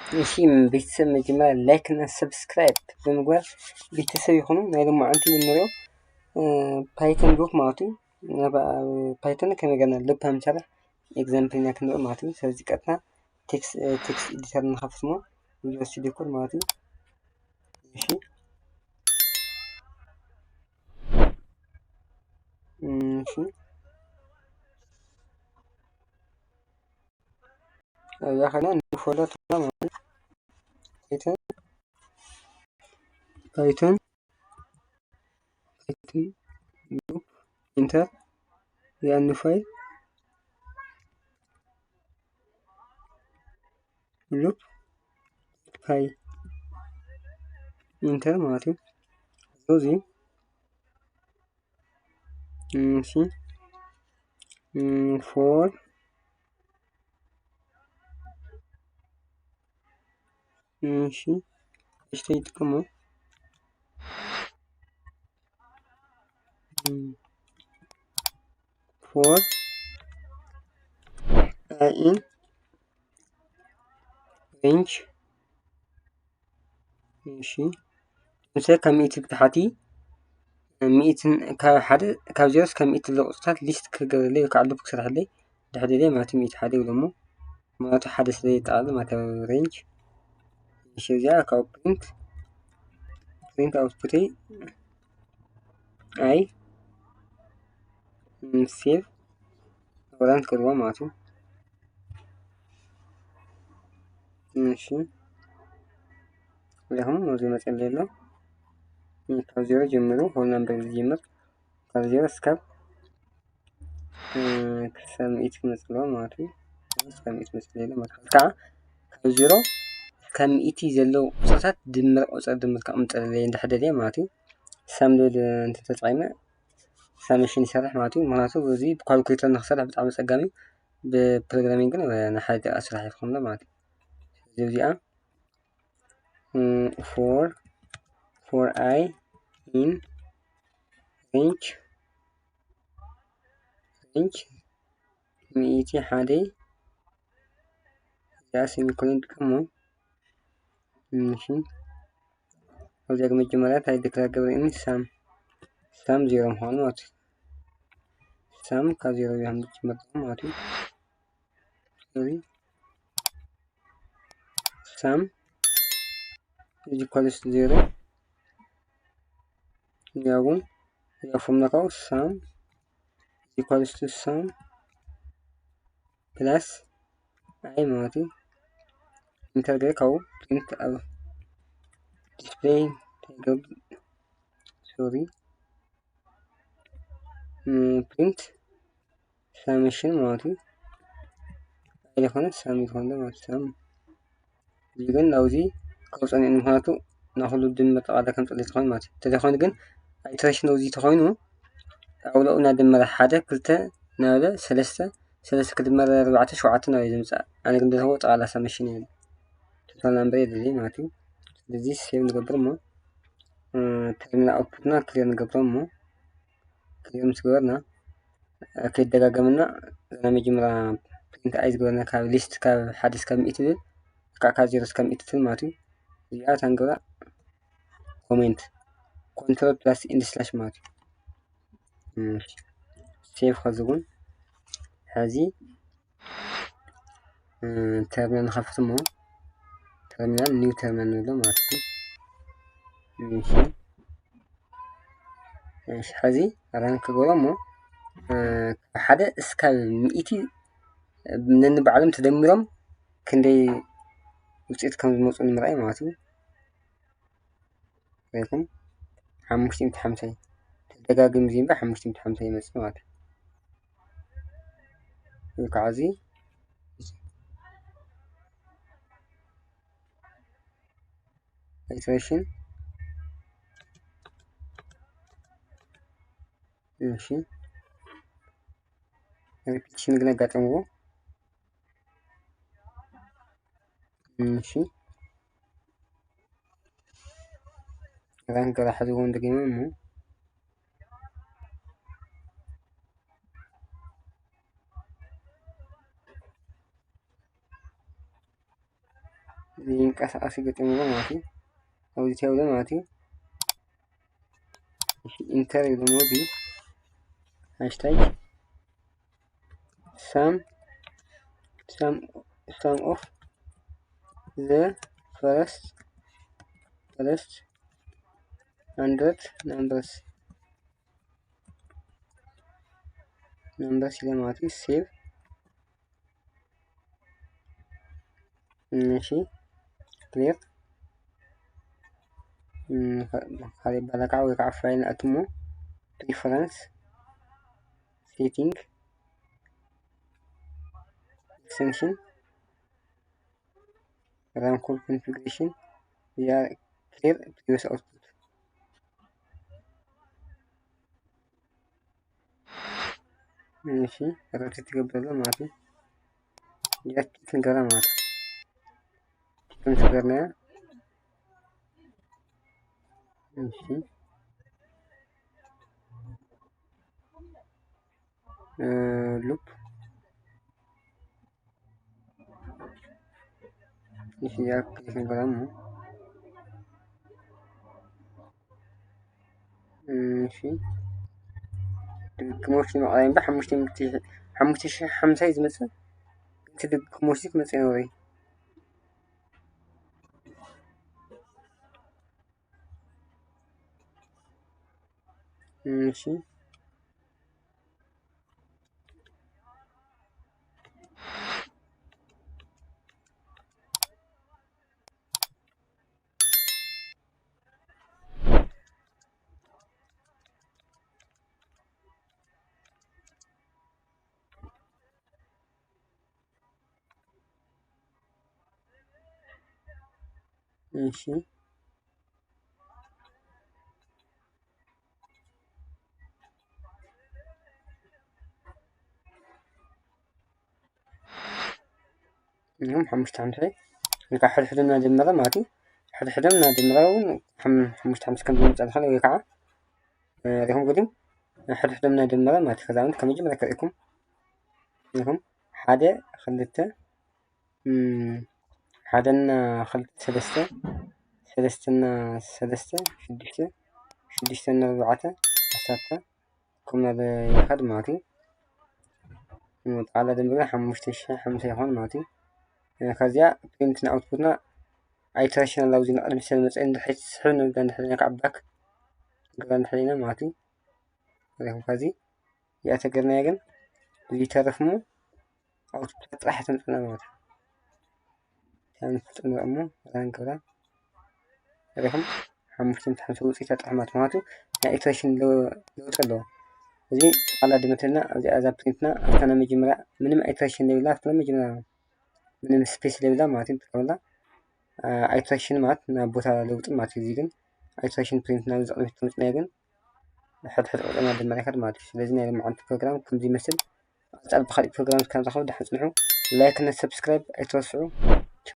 እሺ ቤተሰብ መጀመርያ ላይክ እና ሰብስክራይብ ብምግባር ቤተሰብ ይኹኑ። ናይ ሎማዓንቲ እንሪኦ ፓይተን ግሩፕ ማለት እዩ። ፓይተን ከመይ ገርና ልብ ምሰርሕ ኤግዛምፕል ኢና ክንርኢ ማለት እዩ። ስለዚ ቀጥታ ቴክስት ኤዲተር ንኸፍት ሞ ቪዥዋል ስቱዲዮ ኮድ ማለት እዩ። እሺ እሺ እዛ ኸና ንፎሎ ማለት ፓይተን ፓይተን ፓይተን ኢንተር ያን ፋይል ሉፕ ፓይ ኢንተር ማለት እዩ። እዚ እሺ ፎር እሺ እሺ ይጥቀሙ for I in range እሺ ምሳሌ ካብ ሚእቲ ብታሕቲ ሚእትን ካብ ሓደ ካብ ዜሮ እስከ ሚእቲ ዘሎ ቁፅርታት ሊስት ክገብረለይ ወይ ከዓ ሉፕ ክሰርሐለይ ድሕደለይ ማለት ሚእቲ ሓደ ይብሎ እሞ ማለት ሓደ ስለ የጠቃልል ማለት ሬንጅ እሺ እዚኣ ካብ ፕሪንት ፕሪንት ኣውትፑተይ ኣይ ሴቭ ራን ክገብርዋ ማለት እዩ። እሺ እዚኹም ኣብዚ መፅእ ኣሎ ካብ ዜሮ ጀምሩ ሆል ናምበር ዝጅምር ካብ ዜሮ እስካብ ክሳብ ሚእቲ ክመፅእ ኣለዎ ማለት እዩ። ክሳብ ሚእቲ ክመፅእ ኣለዎ ማለት እዩ። ከዓ ካብ ዜሮ እስካብ ሚእቲ ዘለዉ ቁፅርታት ድምር ቁፅር ድምር ከቕምጠለይ እንድሕደልየ ማለት እዩ። ሳም ልብል እንተተጠቂመ ሳሜሽን ይሰርሕ ማለት እዩ። ምክንያቱ እዚ ብካልኩሌተር ንክሰርሕ ብጣዕሚ ፀጋሚ እዩ። ብፕሮግራሚንግ ግን ንሓደ ደቂቃ ስራሕ ይኸውን ማለት እዩ። እዚ እዚኣ for for I in range range ሚእቲ ሓደ እዚኣ ሴሚኮሎን ጥቀሞ እሺ ኣብዚኣ መጀመርያ እንታይ ዲክለር ገብረ እኒ ሳም ሳም ዜሮ ምዃኑ ማለት እዩ። ሳም ካብ ዜሮ ቢሆን ዝጅመር ማለት እዩ። ስለዚ ሳም is equals to zero ያውን ያፎም ነካው ሳም is equals to ሳም ፕላስ ኣይ ማለት እዩ። ኢንተር ገይረ ካብኡ ፕሪንት ኣብ ዲስፕሌይ ተገብ ሶሪ ፕሪንት ሳሜሽን ማለት እዩ። ኣይኮነ ሳም ይኾን ማለት ሳም እዚ ግን ናብዚ ከውፀን ምክንያቱ ናኩሉ ድምር ጠቃላ ከም ፀለ ዝኾን ማለት እዩ። ተዘይኮይኑ ግን ኣይትሬሽን ናብዚ ተኮይኑ ኣውለኡ እናደመረ ሓደ ክልተ እናበለ ሰለስተ ሰለስተ ክድመር ኣርባዕተ ሸውዓተ ናበይ ዝምፃእ ኣነ ግን ደረክቦ ጠቃላ ሳሜሽን እዩ። ቶታል ናምበር የድሊ ማለት እዩ። ስለዚ ሴቭ ንገብር እሞ ተርሚናል ኣውትፑትና ክሊር ንገብሮ እሞ ክሊር ምስ ገበርና ከይደጋገምና እዛ መጀመርያ ፕሪንት ኣይ ዝገበርና ካብ ሊስት ካብ ሓደ እስካብ ሚእቲ ትብል ካብ ካብ ዜሮ እስካብ ሚእቲ ትብል ማለት እዩ። እዚኣ ታንገብራ ኮሜንት ኮንትሮል ፕላስ ኢንድ ስላሽ ማለት እዩ። ሴቭ ከዚ እውን ሕዚ ተርሚናል ንኸፍት እሞ ተርሚናል ኒው ተርሚናል ንብሎ ማለት እዩ። እሺ እሺ ሕዚ ራን ክገብሮ እሞ ካብ ሓደ እስካብ ሚእቲ ነንባዕሎም ተደሚሮም ክንደይ ውፅኢት ከም ዝመፁ ንምርኣይ ማለት እዩ። ሪኢኹም ሓሙሽተ ሚእቲ ሓምሳ ተደጋግም እዚ እምበር ሓሙሽተ ሚእቲ ሓምሳ ይመፅእ ማለት እዩ። ወይ ከዓ እዚ ኢትሬሽን እሺ ሪፒቲሽን ግን ኣጋጠምዎ። እሺ ራን ገራ ሕዚ እውን ደጊመ እሞ ዘይንቀሳቐስ ገጢምዎ ማለት እዩ። ኣብዚ ተብሎ ማለት እዩ። ኢንተር ኢሉ ማለት እዩ። ሃሽታግ sum sum sum of the first first hundred numbers numbers ኢለ ማለት እዩ። ሴቭ። እሺ፣ ክሊር። ካልእ ባላካ ወይ ከዓ ፋይል ኣትሞ፣ ፕሪፈረንስ፣ ሴቲንግ፣ ኤክስቴንሽን፣ ራን ኮድ ኮንፊግሬሽን፣ ያ ክሊር ፕሪቪየስ ኣውትፑት። እሺ፣ ሮቴት ትገብረሉ ማለት እዩ። ጀስት ትንገራ ማለት እዩ። ትንገርና። እሺ። ሉፕ። እሺ፣ ያ ክሊክ ንገራ። እሺ፣ ድግግሞሽ መቕላይ እምበር ሓሙሽተ ሚእቲ፣ ሓሙሽተ ሺሕ ሓምሳ እዩ ዝመጽእ። እቲ ድግግሞሽ ክመጽእ ይነበረ። እሺ፣ እሺ፣ እም ሓሙሽተ ሓምሳ ወይ ከዓ ሕድሕዶም እናደመረ ማለት እዩ። ሕድሕዶም እናደመረ እውን ሓም-፣ ሓሙሽተ ሓምሳ ከም ዝመፅእ ዝኽእል ወይ ከዓ፣ እ፣ ሪኹም ግድም ሕድሕዶም እናደመረ ማለት እዩ። ከዛ እውን ከም መጀመርያ ከርእየኩም ሪኹም ሓደ፣ ክልተ፣ እም፣ ሓደና ክልተ፣ ሰለስተ፣ ሰለስተና ሰለስተ፣ ሽዱሽተ፣ ሽዱሽተና ኣርባዕተ፣ ዓሰርተ፣ ከምና ይኸድ ማለት እዩ። ጠቕላላ ደምርና ሓሙሽተ ሺሕ ሓምሳ ይኾን ማለት እዩ። ከዚያ ፕሪንትና ኣውትፑትና ኣይተረሽናል ኣብዚ ንቕድሚ ሰብ መፅእ እንድሕር ስሕብ ንብዳ እንድሕር ነካ ባክ ንግዳ እንድሕር ኢና ማለት እዩ። ሪኹም ከዚ እዚኣ ተገርናያ ግን እዚ ተረፍሞ ኣውትፑት ጥራሕ ተምፅና ማለት እዩ። ተምፅና እሞ ራን ግብራ ሪኹም ሓሙሽተ ሚእቲ ሓምሳ ውፅኢት ኣጥሕማት ማለት እዩ። ናይ ኢትሬሽን ለ-፣ ለውጢ ኣለዎ። እዚ ጠቕላላ ድምርትና ኣብዚኣ እዛ ፕሪንትና ኣብታ ናይ መጀመርያ ምንም ኣይትሬሽን ለብላ ኣብታ ናይ መጀመርያ ምንም ስፔስ ለብላ ማለት እዩ። ንጥቀመላ ኣይትሬሽን ማለት ናብ ቦታ ለውጢ ማለት እዩ። እዚ ግን ኣይትሬሽን ፕሪንትና ኣብዚ ቅድሚት ተምፅናዮ ግን ሕድሕድ ቁፅሪ እናደመረ ይኸድ ማለት እዩ። ስለዚ ናይ ሎማዓንቲ ፕሮግራም ከምዚ ይመስል። ኣብ ቀፃሊ ብካሊእ ፕሮግራም እስካብ ንራኸብ ደሓን ፅንሑ። ላይክ እና ሰብስክራይብ ኣይትረስዑ።